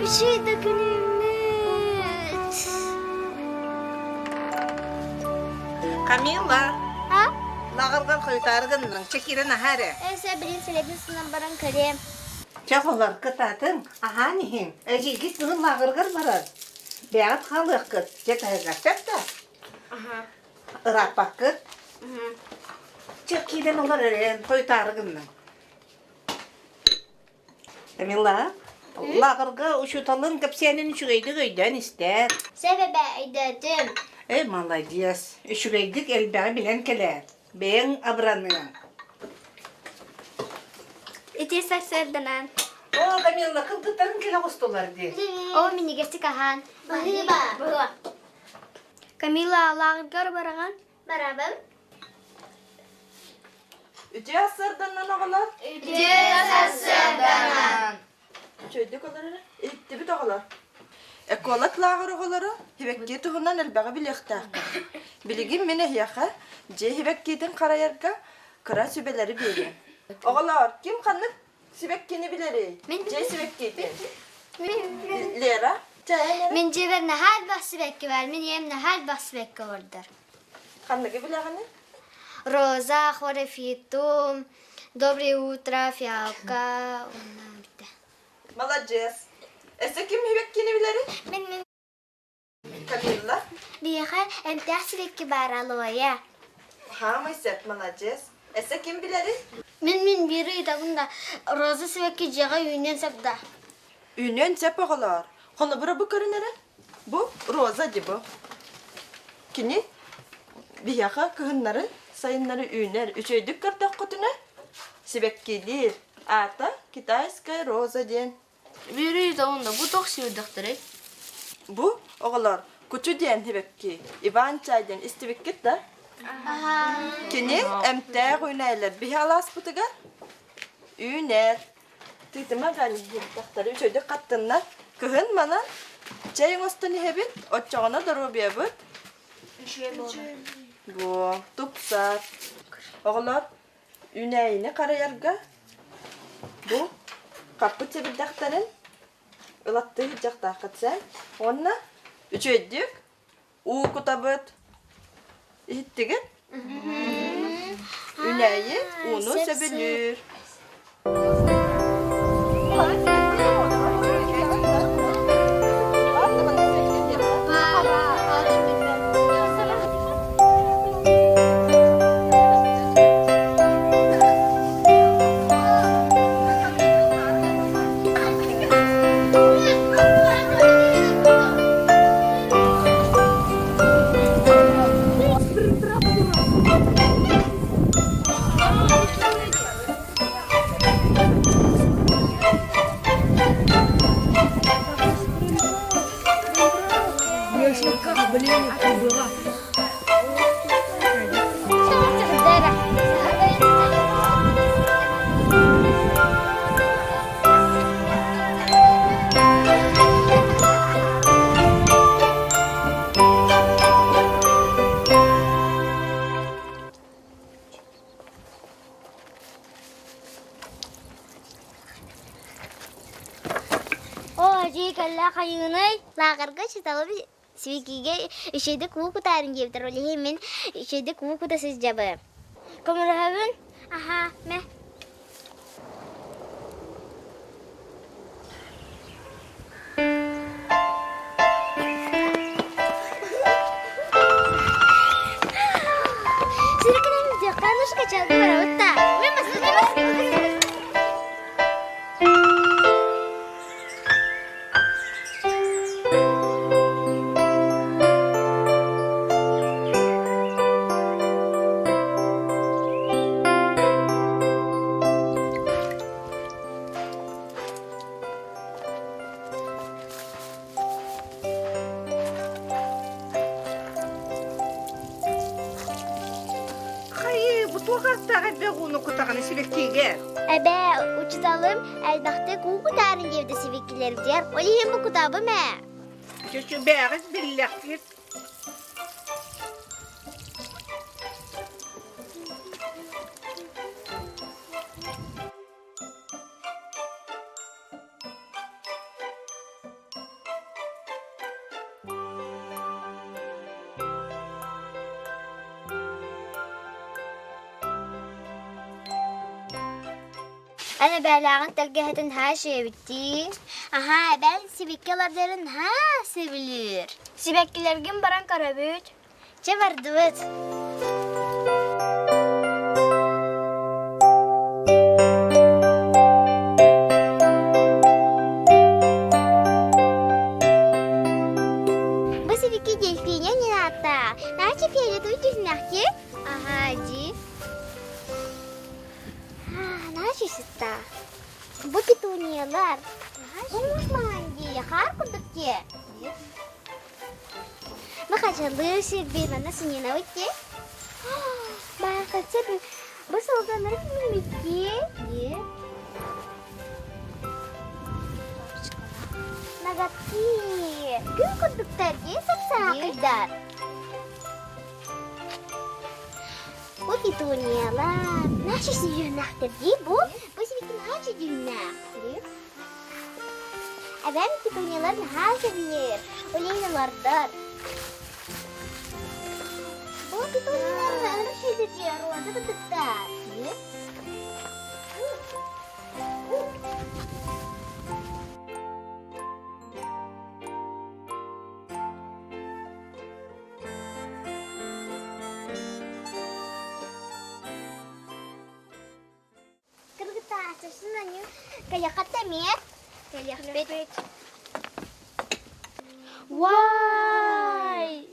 Үчүгэй да күнүммүт. Камила, А? лаҕыргар хойутаары гынныҥ, чэ киирэн аһаа эрэ. Эсэ билин сэлэбин сынан баран көрүөм. Чэ оҕолор, кытаатыҥ, аһаан иһиҥ. Эдьиийгит бүгүн лааҕыргар барар. Бэйэҕит хаалыаххыт, дьэ таһыгар сөп да? Ырааппаккыт. Чэ киирэн олор эрэн, хойутаары гынныҥ. Камила, лааҕырга учууталын кэпсээнин үчүгэйдик өйдөөн истээр. Сөп эбээ, өйдөөтүм. Эй, маладьыас, үчүгэйдик элбэҕи билэн кэлээр. Бэйэҥ абыраныаҥ. Ити сарсыарданан. Оо, Камилла, кылгыттарын кэлэ оҕустулар дии. Оо, минньигэстик аһаан. Баһыыба. Камила, лааҕыргар бараҕын? Барабын. Үтүө сарсыарданан оҕолор. Үтүө сарсыарданан. Үчүгэйдик олорор. Иһиттибит оҕолор. Эколог лааҕыр оҕолоро сибэкки туһунан элбэҕи билиэхтээххит. Билигин мин эһиэхэ дьиэ сибэккитин харайарга кыра сүбэлэри биэриэм. Оҕолоор, ким ханнык сибэккини билэрий? Дьиэ сибэккитин. Лера, Мин дьиэбэр наһаа элбэх сибэкки баар. Мин ийэм наһаа элбэх сибэкки олордор. Ханныгы билэҕиний? Роза, хлорофитум, доброе утро, фиалка, уонна бүтэ. Маладьыас. Өссө ким сибэккини билэрий? Мин мин Камилла. Биһиэхэ эмтээх сибэкки баар алоэ. Хаамай сөп, маладьыас. Өссө ким билэрий? Мин мин биири ыйытабын да, роза сибэкки дьиэҕэ үүнүөн сөп да? Үүнүөн сөп оҕолоор. Холобура бу көрүн эрэ. Бу роза дии бу. Кини биһиэхэ кыһыннары, сайыннары үүнэр. Үчүгэйдик көрдөххүтүнэ сибэккилиир. Аата китайская роза диэн. Биири ыйытабын да, бу туох сибирдэхтэрий? Бу оҕолор кучу диэн сибэкки, Иван-чай диэн истибиккит да? Кини эмтээх үүнээлэр биһи алааспытыгар үүнэр. Тыытыма дьахтары үчүгэйдик хаттынна. Кыһын манан чэй оҥостон иһэбит, оччоҕуна доруобуйабыт Бу тупсар. Оҕолор үүнээйини харайарга бу хаппыт сэбирдэхтэрин ылаттыы сылдьахтааххыт сэ. Уонна үчүгэйдик Уу кутабыт. Иһиттигит? Үнээйи ууну сөбүлүүр. Оо, дьиэ кэллэ хайыыный? Лааҕырга чыталым Сибикигэ үчүгэйдик уу кутаарын диэбитэр, ол иһин мин үчүгэйдик уу кута сылдьабын. Көмөлөһөбүн? Аһаа, мэ. Сирикинэн дьахтанушка чалга барабыт да. Мен басын, Хайыы, бу туох аттаах элбэх ууну кутаҕын сибэккигэ? Эбээ, учууталым элбэхтик уу кутаарын диэбитэ сибикилэрбитигэр, ол иһин бу кутабым ээ. Чөчү бээҕит биллэххит. Эн эбээлээҕин тэлгэһэтин наһаа сиэбиттии. Аһаа, эбээн сибикки олордорун наһаа сөбүлүүр. Сибэккилэргин баран көрөбүт. Чэ бардыбыт. Бу сибикки дельфиня не ааттаах. Наачы фиолетовый түһүнэхти. Аһаа, дии. Наачы сытта. Бу петуниялар. Бу муус дии, хаар курдук дии. Махачалыы сирбин манна сынньанабыт дии. Баахачча бу сылганнары күммүт дии. Ноготки. Күн курдуктар дии сапсаакыйдар. Бу петуниялар. Наша сүйүннэхтэр дии бу. Бу сибикки наһаа дьүһүннээх. Эбэм петуниялар наһаа сөбүлүүр. Олениялардар. Бу петуниялар ыры шүйдүтү роза кытыктар. Кыргытааччысын аню кайахат эмиэ кэлиэхпит. Вай!